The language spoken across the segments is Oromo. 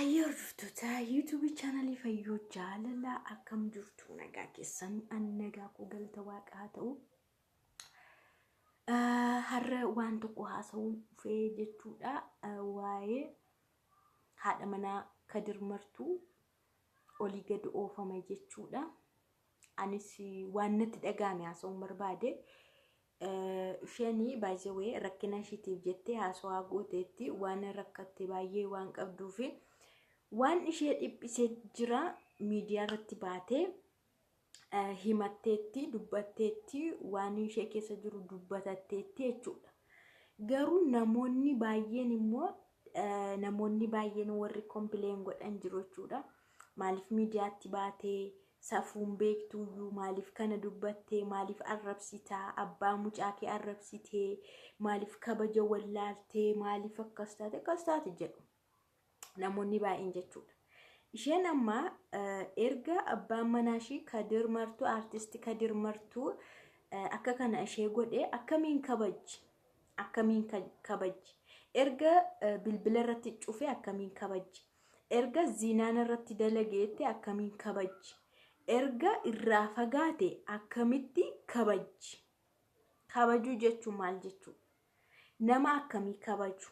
Hayyee hordoftoota yuutuubii chaanalii Fayyoo Jaalalaa, akkam jirtu? Nagaa keessan? An nagaa koo, galata waaqaa haa ta'u. Har'a waan tokko haasa'uun dhufee jechuudha. Waa'ee haadha manaa Kadir Martuu olii gadi oofame jechuudha. Anis waan natti dhaga'ame haasa'uun barbaade. Isheen baay'ee rakkina ishiitiif jettee haasawaa gooteetti, waan rakkatte baay'ee waan qabduufi waan ishee dhiphisee jira miidiyaa irratti baatee himatteetti, dubbatteetti, waan ishee keessa jiru dubbatatteetti jechuudha. Garuu namoonni baay'een immoo, namoonni baay'een warri complain godhan jiru jechuudha. Maaliif miidiyaatti baatee? Safuun beektuyyuu maaliif kana dubbattee? Maaliif arrabsitaa? Abbaa mucaa kee arrabsitee, maaliif kabaja wallaaltee? Maaliif akkas taate, akkas taate jedhu namoonni baay'een jechuudha. Isheen amma erga abbaan manaa ishii Kadir Martuu, aartisti Kadir Martuu, akka kana ishee godhe akkamiin kabajji? Akkamiin kabajji? Erga bilbila irratti cufe akkamiin kabajji? Erga zinaan irratti dalageette akkamiin kabajji? Erga irraa fagaate akkamitti kabajji? Kabajuu jechuun maal jechuudha? Nama akkamii kabaju?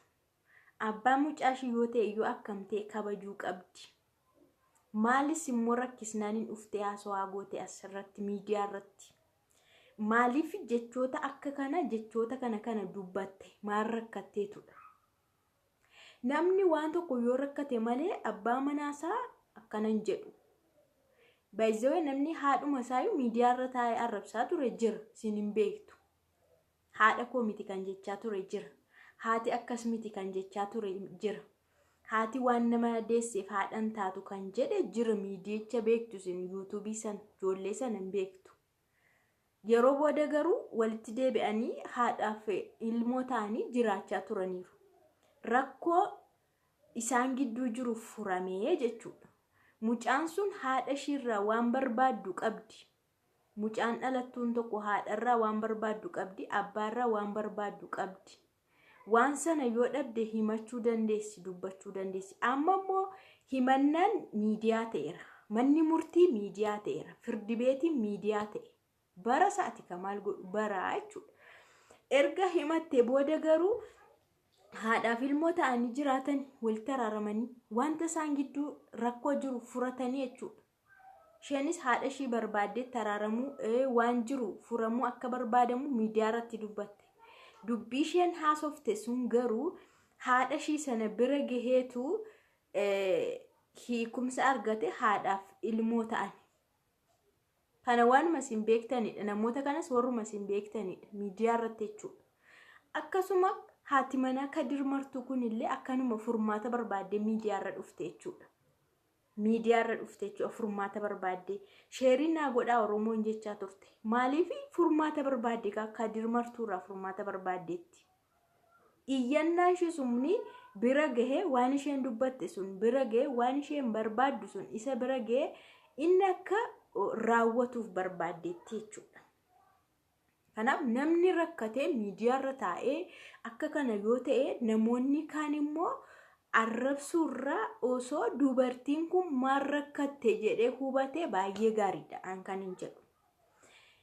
Abbaa mucaa ishii yoo ta'e iyyuu akkam ta'e kabajuu qabdi? Maalis immoo rakkisnaan hin dhuftee haasawaa goote asirratti miidiyaa irratti? Maaliif jechoota akka kana, jechoota kana kana dubbatte? Maal rakkatteetudha? Namni waan tokko yoo rakkate malee abbaa manaasaa akkana hin jedhu. Baay'ee namni haadhuma isaayyuu miidiyaa irra taa'ee arrabsaa ture jira, isin hin beektu. Haadha koo miti kan jechaa ture jira. Haati akkas miti kan jechaa ture jira. Haati waan nama deesseef haadhan taatu kan jedhe jira. Miidiyicha beektu isin, yuutuubii sana, ijoollee sana hin beektu. Yeroo booda garuu walitti deebi'anii haadhaaf ilmoo ta'anii jiraachaa turaniiru. Rakkoo isaan gidduu jiru furamee jechuudha. Mucaan sun haadha ishiirraa waan barbaaddu qabdi. Mucaan dhalattuun tokko haadharraa waan barbaaddu qabdi, abbaarraa waan barbaaddu qabdi. Waan sana yoo dhabde himachuu dandeessi, dubbachuu dandeessi. Amma immoo himannaan miidiyaa ta'eera. Manni murtii miidiyaa ta'eera. Firdi beetiin miidiyaa ta'e. Bara isaati kan maal godhu baraa jechuudha. Erga himatte booda garuu haadhaaf ilmoo ta'anii jiraatan, walitti araaramanii, wanta isaan gidduu rakkoo jiru furatanii jechuudha. Isheenis haadha ishii barbaaddee araaramuu, waan jiru furamuu akka barbaadamu miidiyaa irratti dubbatte. Dubbii isheen haasofte sun garuu haadha ishii sana bira gaheetu hiikumsa argate, haadhaaf ilmoo ta'an. Kana waanuma isin beektanidha. Namoota kanas warruma isin beektanidha. Miidiyaa irratti jechuudha. Akkasuma haati manaa Kadir Martuu kunillee akkanuma furmaata barbaaddee miidiyaa irra dhufte jechuudha. Miidiyaa irra dhufte jechuudha furmaata barbaaddee. Share naa godhaa Oromoon jechaa turte. Maaliif furmaata barbaadde? Kadir Martuurraa furmaata barbaaddeetti. Iyyannaan ishee sumni bira gahee, waan isheen dubbatte sun bira gahee, waan isheen barbaaddu sun isa bira gahee, inni akka raawwatuuf barbaaddeetti jechuudha. Kanaaf namni rakkatee miidiyaarra taa'ee akka kana yoo ta'e, namoonni kaan immoo arrabsuurraa osoo dubartiin kun maal rakkatte jedhee hubatee baay'ee gaariidha an kan hin jedhu.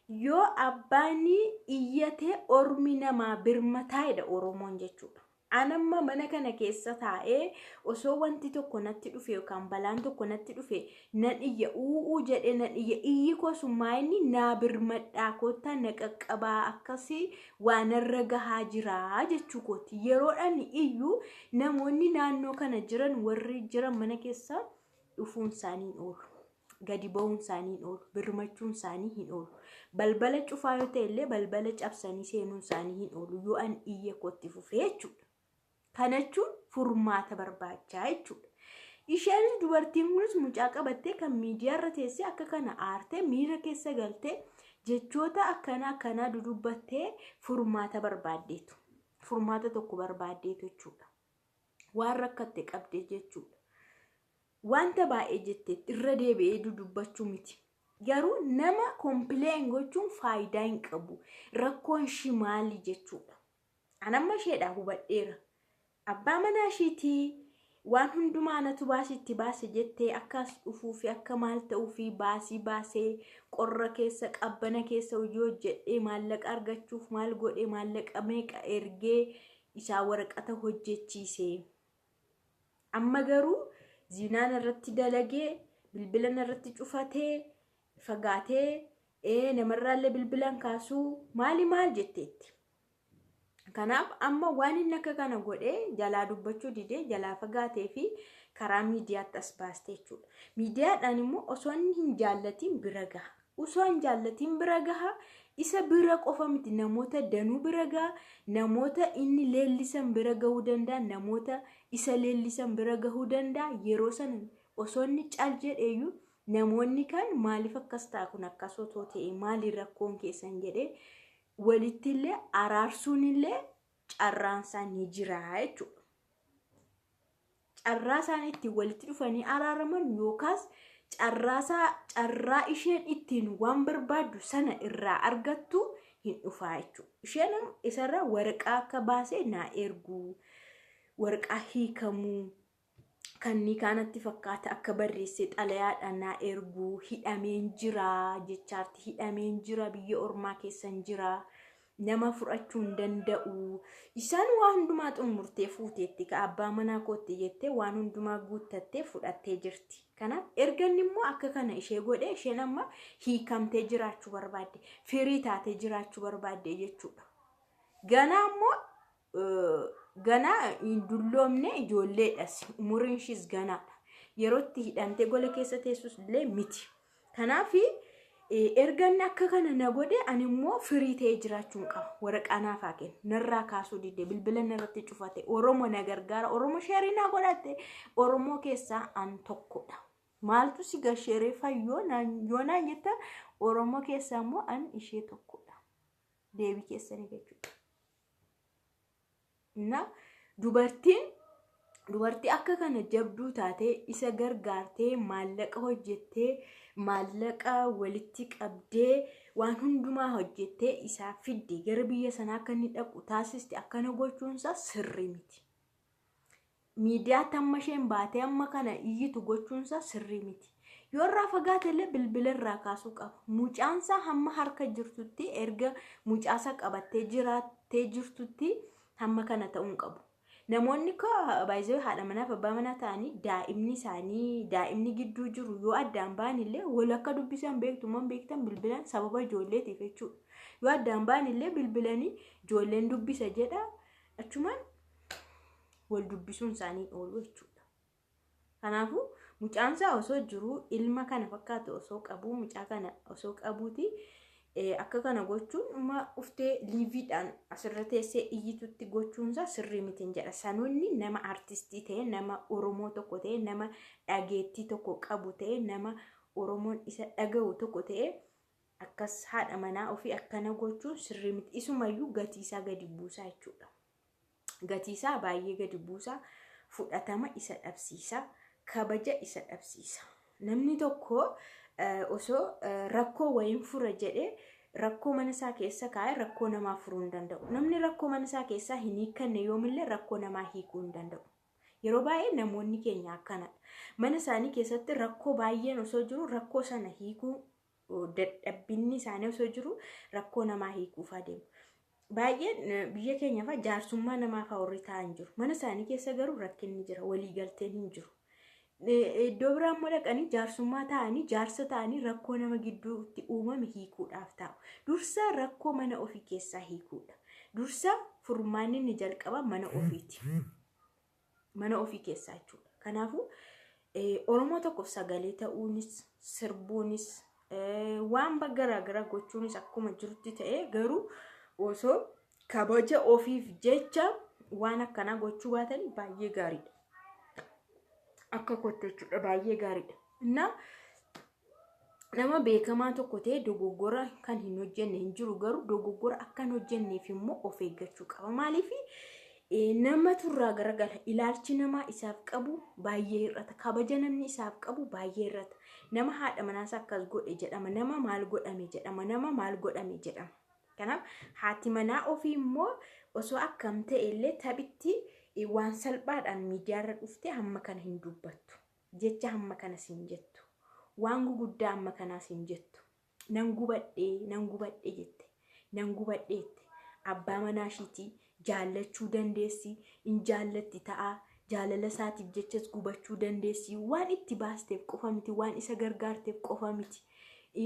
Yoo abbaan iyyatee ormi namaa birmataa'edha Oromoon jechuudha. Anamma mana kana keessa taa'ee osoo wanti tokko natti dhufe yookaan balaan tokko natti dhufe, nan iyya, u'uu jedhee nan iyya. Iyyi koo sun maayinni naa birmadhaa, kottaa na qaqqabaa, akkasii waan irra gahaa jiraa jechuu kooti. Yeroodhaan iyyuu namoonni naannoo kana jiran, warri jiran mana keessa dhufuun isaanii hin oolu. Gadi ba'uun isaanii hin oolu. Birmachuun isaanii hin oolu. Balbala cufaa yoo ta'e illee balbala cabsanii seenuun isaanii hin oolu yoo an iyya kootti fufee jechuudha. Kana jechuun furmaata barbaachaa jechuudha. Isheenis, dubartiin kunis, mucaa qabattee kan miidiyaa irra teessee akka kana aartee miira keessa galtee jechoota akkanaa akkanaa dudubbattee furmaata barbaaddeetu. Furmaata tokko barbaaddeetu jechuudha. Waan rakkatte qabde jechuudha. Wanta baay'ee jettee irra deebi'ee dudubbachuu miti. Garuu nama complain gochuun faayidaa hin qabu. Rakkoon ishii maali jechuudha. Anamma isheedhaa hubadheera. Abbaa manaa ishiitii Waan hundumaa anatu baasii itti baase jettee akkas dhufuu fi akka maal ta'uu fi baasii baasee qorra keessa qabbana keessa hojii hojjedhee maallaqa argachuuf maal godhee maallaqa meeqa ergee isaa waraqata hojjechiise. Amma garuu zinaan irratti dalagee, bilbila irratti cufatee, fagaatee, namarraallee bilbilan kaasuu maali maal jetteetti. Kanaaf amma waan inni akka kana godhee jalaa dubbachuu didee jalaa fagaatee fi karaa miidiyaatti as baaste jechuudha. Miidiyaadhaan immoo osoo inni hin jaallatiin bira gaha. Osoo hin jaallatiin bira gaha. Isa bira qofa miti, namoota danuu bira gaha. Namoota inni leellisan bira gahuu danda'a. Namoota isa leellisan bira gahuu danda'a. Yeroo sana osoo inni cal jedheeyyuu namoonni kan maaliif akkas ta'a, kun akkas otoo ta'e maali rakkoon keessan jedhee walitti illee araarsuun illee carraan isaa ni jira jechuudha. Carraa isaan ittiin walitti dhufanii araaraman yookaas carraa isheen ittiin waan barbaaddu sana irraa argattu hin dhufaa jechuudha. Isheen isarraa waraqaa akka baasee naa erguu, waraqaa hiikamuu kan ni kaanatti fakkaata akka barreessee xalayaadhaan naa erguu, hidhameen jira jechaarti, hidhameen jira, biyya ormaa keessan jira, nama fudhachuu hin danda'u. Isaan waan hundumaa xumurtee fuuteetti ka abbaa manaa kootti jettee waan hundumaa guuttattee fudhattee jirti. Kanaaf erga inni immoo akka kana ishee godhe, isheen amma hiikamtee jiraachuu barbaadde, firii taatee jiraachuu barbaadde jechuudha. Ganaa immoo ganaa hin dulloomne, ijoolleedhas, umuriin ishiis ganaadha. Yeroo itti hidhamtee gola keessa teessus illee miti. Kanaaf erga inni akka kana na godhe, ani immoo firii ta'ee jiraachuu hin qaba. Waraqaa naaf haa kennu. Narraa kaasuu didde, bilbila narratti cufate. Oromoo na gargaara. Oromoo share naa godhatte. Oromoo keessaa an tokkodha. Maaltu si gasheeree fayyoo yoo naan jettan, Oromoo keessaa immoo an ishee tokkodha. Deebii keessanii jechuudha. Na dubartiin dubartii akka kana jabduu taatee isa gargaartee, maallaqa hojjettee, maallaqa walitti qabdee, waan hundumaa hojjettee isaa fidde, gara biyya sanaa akka inni dhaqu taasiste, akkana gochuunsaa sirrii miti. Miidiyaatti amma isheen baatee amma kana iyyitu gochuunsaa sirrii miti. Yoo irraa fagaate illee bilbila irraa kaasuu qaba. Mucaansaa hamma harka jirtutti, erga mucaasaa qabattee jiraattee jirtutti hamma kana ta'uu hin qabu. Namoonni baay'ee haadha manaaf abbaa manaa ta'anii daa'imni isaanii daa'imni gidduu jiru yoo addaan ba'an illee wal akka dubbisan beektummaan beektan bilbilan sababa ijoolleetiif jechuudha. Yoo addaan ba'an illee bilbilanii ijoolleen dubbisa jedha, achumaan wal dubbisuun isaanii oolu jechuudha. Kanaafuu mucaan isaa osoo jiru, ilma kana fakkaatu osoo qabu, mucaa kana osoo qabuuti akka kana gochuun, dhuma uftee liiviidhaan asirra teessee iyyitutti gochuunsaa sirrii mitiin jedha. Sanoonni nama artistii ta'e, nama Oromoo tokko ta'e, nama dhageettii tokko qabu ta'e, nama Oromoon isa dhaga'u tokko ta'e, akkas haadha manaa ofii akkana gochuun sirrii miti. Isumayyuu gatii isaa gadi buusaa jechuudha. Gatii isaa baay'ee gadi buusaa, fudhatama isa dhabsiisa, kabaja isa dhabsiisa. Namni tokko osoo rakkoo wayiin fura jedhee rakkoo mana isaa keessa kaa'ee rakkoo namaa furuu hin danda'u. Namni rakkoo mana isaa keessaa hin hiikkanne yoomillee rakkoo namaa hiikuu hin danda'u. Yeroo baay'ee namoonni keenya akkanadha. Mana isaanii keessatti rakkoo baay'een osoo jiru, rakkoo sana hiikuu dadhabbinni isaanii osoo jiru, rakkoo namaa hiikuuf adeemu. Baay'een biyya keenya fa'a jaarsummaa namaa fa'a warri taa'an jiru. Mana isaanii keessa garuu rakkinni jira, waliigalteen hin jiru. Iddoo biraa immoo dhaqanii jaarsummaa ta'anii, jaarsa ta'anii rakkoo nama gidduutti uumame hiikuudhaaf taa'u. Dursa rakkoo mana ofii keessaa hiikuudha. Dursa furmaanni inni jalqaba mana ofiiti. Mana ofii keessaa jechuudha. Kanaafuu Oromoo tokkoof sagalee ta'uunis, sirbuunis, waan garaagaraa gochuunis akkuma jirutti ta'ee, garuu osoo kabaja ofiif jecha waan akkanaa gochuu baatanii baay'ee gaariidha. Akka kootti jechuudha, baay'ee gaariidha. Innaa nama beekamaa tokko ta'e dogoggora kan hin hojjenne hin jiru, garuu dogoggora akka hin hojjenneef immoo of eeggachuu qaba. Maaliif nama turraa garagala, ilaalchi namaa isaaf qabu baay'ee hir'ata. Kabaja namni isaaf qabu baay'ee hir'ata. Nama haadha manaas akkas godhe jedhama. Nama maal godhame jedhama. Nama maal godhame jedhama. Kanaaf haati manaa ofii immoo osoo akkam ta'e illee taphitti Waan salphaadhaan miidiyaarra dhuftee hamma kana hin dubbattu. Jecha hamma kanas hin jettu. Waan guguddaa hamma kanaas hin jettu. Nan gubadhee, nan gubadhe jette. Nan gubadhe jette. Abbaa manaa ishiitii jaallachuu dandeessi, hin jaallatti ta'a. Jaalala isaatiif jechas gubachuu dandeessi. Waan itti baasteef qofa miti, waan isa gargaarteef qofa miti.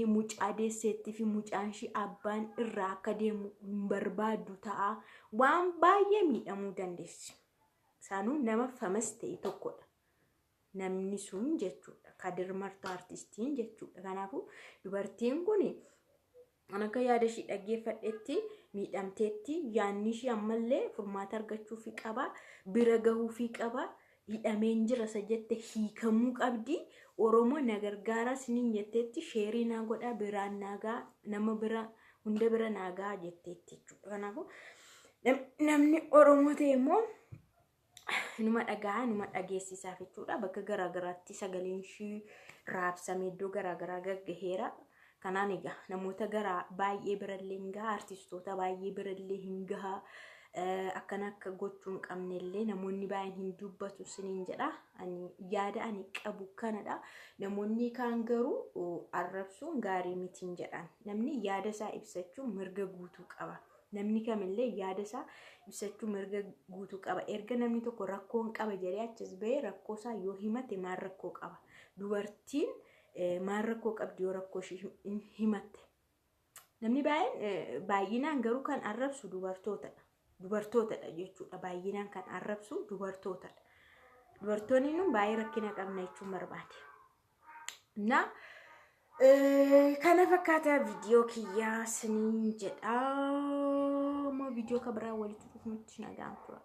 Mucaa deesseettii fi mucaan ishii abbaan irraa akka deemu hin barbaaddu ta'a. Waan baay'ee miidhamuu dandeessi. Isaanuu nama famous ta'e tokkodha. Namni sun jechuudha. Kadir Martoo artistiin jechuudha. Kanaafuu dubartiin kun an akka yaada ishii dhaggeeffadhetti miidhamteetti, yaadni ishii ammallee furmaata argachuufi qaba. Bira gahuufi qaba. Hidhameen jira isa jette hiikamuu qabdi. Oromoo na gargaaraa isiniin jetteetti, share naa godhaa, biraan naa gahaa, nama bira hunda bira naa gahaa jetteetti jechuudha. Kanaafuu namni Oromoo ta'e immoo numa dhagaa, numa dhageessisaaf jechuudha. Bakka garaagaraatti sagaleen ishii raabsamee iddoo garaagaraa gaggaheera. Kanaan egaa namoota gara baay'ee birallee hin gaha, artistoota baay'ee birallee hin gaha. Akkana akka gochuu hin qabnellee namoonni baay'een hin dubbatu siniin jedha. Ani yaada ani qabu kanadha. Namoonni kaan garuu arrabsuun gaarii mitiin jedhan. Namni yaada isaa ibsachuu mirga guutuu qaba. Namni kamillee yaada isaa ibsachuu mirga guutuu qaba. Erga namni tokko rakkoon qaba jedhee achas bahee rakkoo isaa yoo himate maal rakkoo qaba? Dubartiin maal rakkoo qabdi yoo rakkoo ishee himatte? Namni baay'een, baay'inaan garuu kan arrabsu dubartootadha. Dubartootadha jechuudha. Baay'inaan kan arrabsu dubartootadha. Dubartoonni nun baay'ee rakkina qabna jechuun barbaade. Na kana fakkaata viidiyoo kiyyaa siniin jedha. Viidiyoo kan biraa walitti dhufnutti nagaan tura.